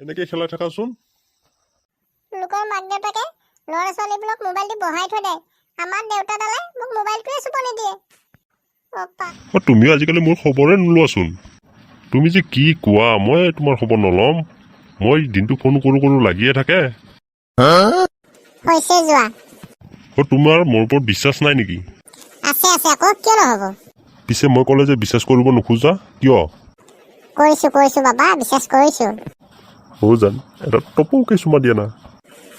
এনেকৈ খেলাই থাকাচোন। লোকৰ মাক দেউতাকে ল'ৰা ছোৱালীবোৰক মোবাইল দি বহাই থৈ দিয়ে, আমাৰ দেউতাডালে মোক মোবাইলটোৱে চুব নিদিয়ে। অ' পা। অ' তুমিও আজিকালি মোৰ খবৰে নোলোৱাচোন। তুমি যে কি কোৱা, মই তোমাৰ খবৰ নল'ম? মই দিনটো ফোন কৰোঁ কৰোঁ লাগিয়ে থাকে। হৈছে যোৱা। অ' তোমাৰ মোৰ ওপৰত বিশ্বাস নাই নেকি? আছে আছে আকৌ, কিয় নহ'ব? পিছে মই ক'লে যে বিশ্বাস কৰিব নোখোজা কিয়? কৰিছোঁ কৰিছোঁ বাবা, বিশ্বাস কৰিছোঁ। অ' জান, এটা টপৌকে চুমা দিয়া না।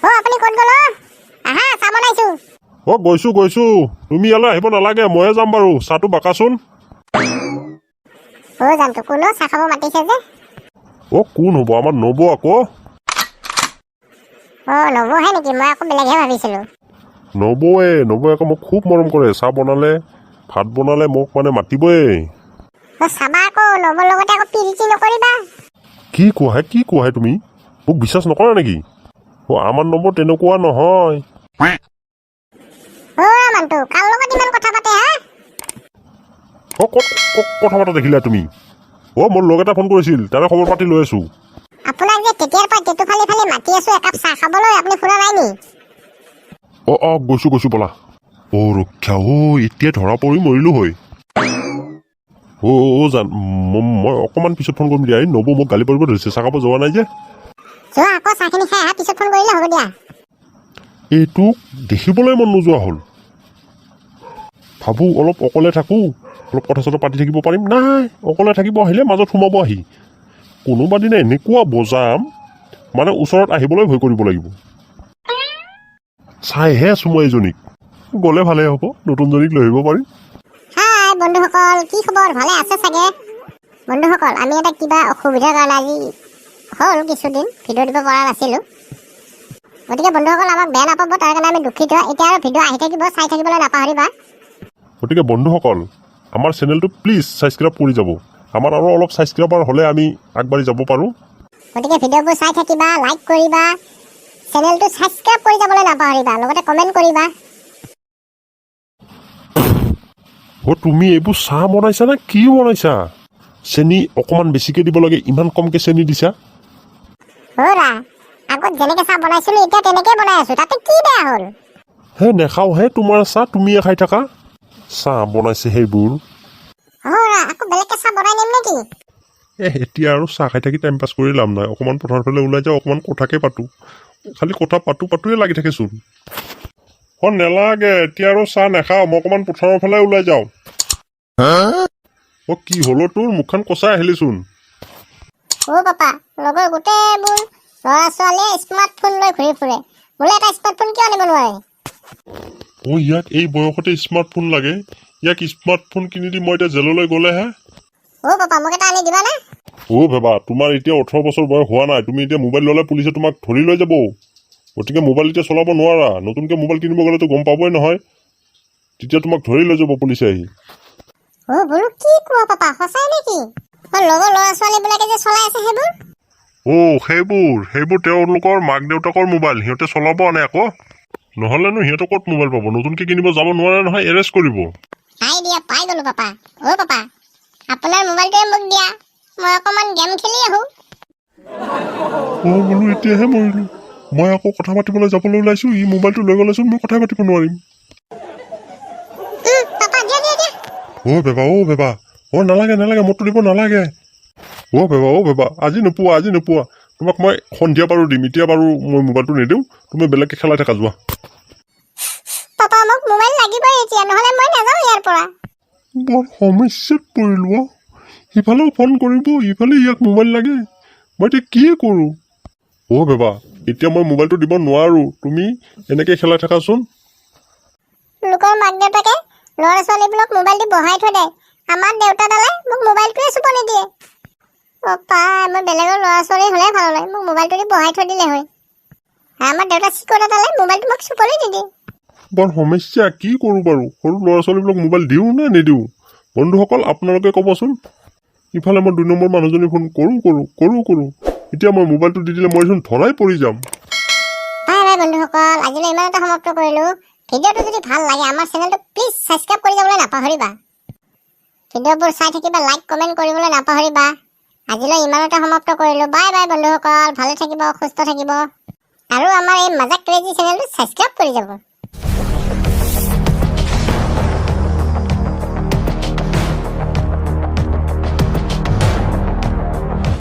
অ' আপুনি ক'ত গ'ল? অ' আহা, চাহ বনাইছোঁ। অ' গৈছোঁ গৈছোঁ, তুমি ইয়ালৈ আহিব নালাগে, ময়ে যাম বাৰু। চাহটো বাকাচোন। অ' জানটো, কোন অ' চাহ খাব মাতিছে যে? অ' কোন হ'ব, আমাৰ নবৌ আকৌ। অ' নবৌহে নেকি? মই আকৌ বেলেগহে ভাবিছিলোঁ। নবৌৱে আকৌ মোক খুব মৰম কৰে। চাহ বনালে, ভাত বনালে মোক মানে মাতিবই। অ' চাবা আকৌ, নবৌৰ লগতে আকৌ পিৰিতি নকৰিবা। কি কোৱাহে, কি কোৱাহে তুমি? মোক বিশ্বাস নকৰা নেকি? অ' আমাৰ নবৌ তেনেকুৱা নহয়। অ' মানুহটো কাৰ লগত ইমান কথা পাতে হা? অ' ক'ত ক'ত কথা পতা দেখিলা তুমি? অ' মোৰ লগ এটা ফোন কৰিছিল, তাৰে খবৰ পাতি লৈ আছোঁ। আপোনাক যে তেতিয়াৰ পৰা টেটু ফালি ফালি মাতি আছোঁ একাপ চাহ খাবলৈ, আপুনি শুনা নাই নি? অ' অ' গৈছোঁ গৈছোঁ, ব'লা। অ' ৰক্ষা অ', এতিয়া ধৰা পৰি মৰিলোঁ হয়। অ' অ' জান, মই অকণমান পিছত ফোন কৰিম দিয়া। এই নবৌ মোক গালি পাৰিব ধৰিছে, চাহ খাব যোৱা নাই যে। যোৱা আকৌ, চাহখিনি খাই আহা, পিছত ফোন কৰিলে হ'ব দিয়া। এইটোক দেখিবলৈ মন নোযোৱা হ'ল। ভাবোঁ অলপ অকলে থাকোঁ, অলপ কথা চথা পাতি থাকিব পাৰিম। নাই, অকলে থাকিব আহিলে মাজত সোমাব আহি। কোনোবা দিনা এনেকুৱা বজাম, মানে ওচৰত আহিবলৈ ভয় কৰিব লাগিব। চাইহে আছোঁ মই এইজনীক। গ'লে ভালেই হ'ব, নতুনজনীক লৈ আহিব পাৰিম। হাই বন্ধুসকল, কি খবৰ? ভালে আছে চাগে? বন্ধুসকল, আমি এটা কিবা অসুবিধাৰ কাৰণে আজি হ'ল কিছুদিন ভিডিঅ' দিব পৰা নাছিলোঁ। গতিকে বন্ধুসকল, আমাক বেয়া নাপাব, তাৰ কাৰণে আমি দুখিত। এতিয়া আৰু ভিডিঅ' আহি থাকিব, চাই থাকিবলৈ নাপাহৰিবা। গতিকে বন্ধুসকল, আমাৰ চেনেলটো প্লিজ ছাবস্ক্ৰাইব কৰি যাব। আমাৰ আৰু অলপ ছাবস্ক্ৰাইবাৰ হ'লে আমি আগবাঢ়ি যাব পাৰোঁ। গতিকে ভিডিঅ'বোৰ চাই থাকিবা, লাইক কৰিবা, চেনেলটো ছাবস্ক্ৰাইব কৰি যাবলৈ নাপাহৰিবা, লগতে কমেণ্ট কৰিবা। অ' তুমি এইবোৰ চাহ বনাইছা নে কি বনাইছা? চেনি অকণমান বেছিকৈ দিব লাগে, ইমান কমকৈ চেনি দিছা। হ'ৰা, আগত যেনেকৈ চাহ বনাইছিলোঁ এতিয়া তেনেকেই বনাই আছোঁ, তাতে কি বেয়া হ'ল? হে নেখাওঁ হে তোমাৰ চাহ, তুমিয়ে খাই থাকা। চাহ বনাইছে সেইবোৰ। হ'ৰা, আকৌ বেলেগকৈ চাহ বনাই নিম নেকি? এ এতিয়া আৰু চাহ খাই থাকি টাইম পাছ কৰি লাভ নাই। অকণমান পথাৰৰ ফালে ওলাই যাওঁ, অকণমান কথাকে পাতোঁ। খালি কথা পাতোঁ পাতোৱে লাগি থাকেচোন। অ' নেলাগে, এতিয়া আৰু চাহ নাখাওঁ, মই অকণমান পথাৰৰ ফালে ওলাই যাওঁ। অ' কি হ'ল অ' তোৰ মুখখন কচাই আহিলিচোন? অ' পাপা, লগৰ গোটেইবোৰ ল'ৰা ছোৱালীয়ে স্মাৰ্টফোন লৈ ঘূৰি ফুৰে, মোলৈ এটা স্মাৰ্টফোন কিয় আনিব নোৱাৰে? অ' ইয়াক এই বয়সতে স্মাৰ্টফোন লাগে? ইয়াক স্মাৰ্টফোন কিনি দি মই এতিয়া জেললৈ গ'লেহে। অ' পাপা, মোক এটা আনি দিবানে? অ' ভেবা, তোমাৰ এতিয়া 18 বছৰ বয়স হোৱা নাই। তুমি এতিয়া মোবাইল ল'লে পুলিচে তোমাক ধৰি লৈ যাব। গতিকে মোবাইল এতিয়া চলাব নোৱাৰা। নতুনকৈ মোবাইল কিনিব গ'লেতো গম পাবই নহয়, তেতিয়া তোমাক ধৰি লৈ যাব পুলিচে আহি। অ' বোলো কি কোৱা পাপা, সঁচাই নেকি? অ' লগৰ ল'ৰা ছোৱালীবিলাকে যে চলাই আছে সেইবোৰ? অ' সেইবোৰ তেওঁলোকৰ মাক দেউতাকৰ মোবাইল, সিহঁতে চলাব আনে আকৌ। নহ'লেনো সিহঁতে ক'ত মোবাইল পাব? নতুনকৈ কিনিব যাব নোৱাৰে নহয়, এৰেষ্ট কৰিব। আই দিয়া, পাই গ'লো পাপা। অ' পাপা, আপোনাৰ মোবাইলটোৱে মোক দিয়া, মই অকণমান গেম খেলি আহোঁ। অ' বোলো এতিয়াহে মৰিলোঁ মই। আকৌ কথা পাতিবলৈ যাবলৈ ওলাইছোঁ, ই মোবাইলটো লৈ গ'লেচোন মই কথাই পাতিব নোৱাৰিম। পাপা, দিয়া দিয়া দিয়া। অ' বেবা, অ' বেবা, অ' নালাগে নালাগে, মোৰটো দিব নালাগে। অ' বেবা, অ' বেবা, আজি নোপোৱা, আজি নোপোৱা। তোমাক মই সন্ধিয়া বাৰু দিম, এতিয়া বাৰু মই মোবাইলটো নিদিওঁ। তুমি বেলেগকৈ খেলাই থাকা যোৱা। পাপা, মোক মোবাইল লাগিবই এতিয়া, নহ'লে মই নাযাওঁ ইয়াৰ পৰা। বৰ সমস্যাত পৰিলোঁ অ'। সিফালেও ফোন কৰিব, ইফালে ইয়াক মোবাইল লাগে, মই এতিয়া কি কৰোঁ? অ' বেবা, এতিয়া মই মোবাইলটো দিব নোৱাৰোঁ, তুমি এনেকৈ খেলাই থাকাচোন। লোকৰ মাক দেউতাকে ল'ৰা ছোৱালীবোৰক মোবাইল দি বহাই থৈ দিয়ে, আমাৰ দেউতাডালে মোক মোবাইলটোৱে চুব নিদিয়ে। অ' পাই, মই বেলেগৰ ল'ৰা ছোৱালী হ'লে ভাল হয়, মোক মোবাইলটো দি বহাই থৈ দিলে হয়। আমাৰ দেউতা চিকটাডালে মোবাইলটো মোক চুবলৈ নিদিয়ে। বৰ সমস্যা, কি কৰোঁ বাৰু? সৰু ল'ৰা ছোৱালীবিলাক মোবাইল দিওঁ নে নিদিওঁ? বন্ধুসকল, আপোনালোকে ক'বচোন। ইফালে মই 2 নম্বৰ মানুহজনী ফোন কৰোঁ কৰোঁ কৰোঁ কৰোঁ, এতিয়া মই মোবাইলটো দি দিলে মইচোন ধৰাই পৰি যাম। বাই বাই বন্ধুসকল, আজিলৈ ইমানতে সমাপ্ত কৰিলোঁ। ভিডিঅ'টো যদি ভাল লাগে, আমাৰ চেনেলটো প্লিজ ছাবস্ক্ৰাইব কৰি যাবলৈ নাপাহৰিবা। ভিডিঅ'বোৰ চাই থাকিবা, লাইক কমেণ্ট কৰিবলৈ নাপাহৰিবা। আজিলৈ ইমানতে সমাপ্ত কৰিলোঁ। বাই বাই বন্ধুসকল, ভালে থাকিব, সুস্থ থাকিব আৰু আমাৰ এই মাজাক ক্ৰেজি চেনেলটো ছাবস্ক্ৰাইব কৰি যাব।